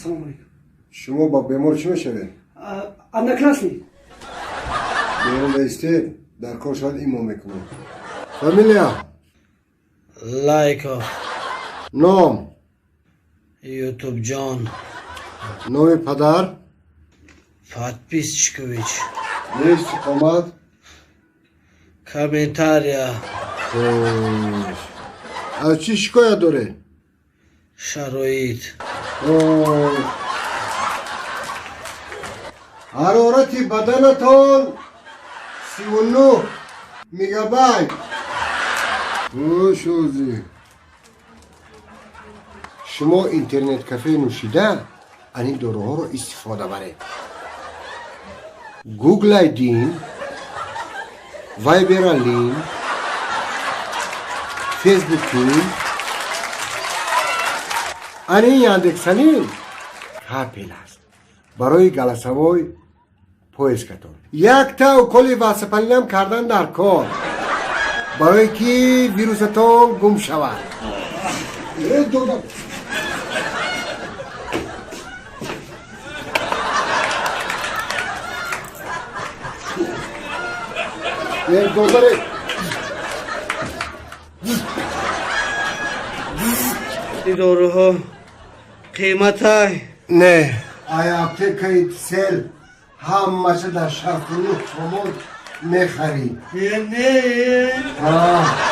Ассалому алайкум. Шумо ба бемор чӣ мешавед? Одноклассник. Берун баистед, дар кор шавад, имо мекунем. Фамилия? Лайков. Ном? Ютубҷон. Номи падар? Подписчикович. Истиқомат? Комментария. Хош, аз чӣ шикоят доред? Шароит. Хош. Ҳарорати баданатон 39 мегабайт. Хуш ӯзӣ. Шумо интернет кафе нӯшида, ани доруҳоро истифода баред: гуглайдин, вайбералин, фейсбукин, ани яндексалин капель аст барои голосовой поискатон. Якта уколи васапалинам кардан дар кор, барое ки вирусатон гум шавад. Э, додам. Э, додаре. Ин доруҳо қиматай? Не, ай аптекаи сел ҳамаша дар 69 сомон мехарӣ. Не. А.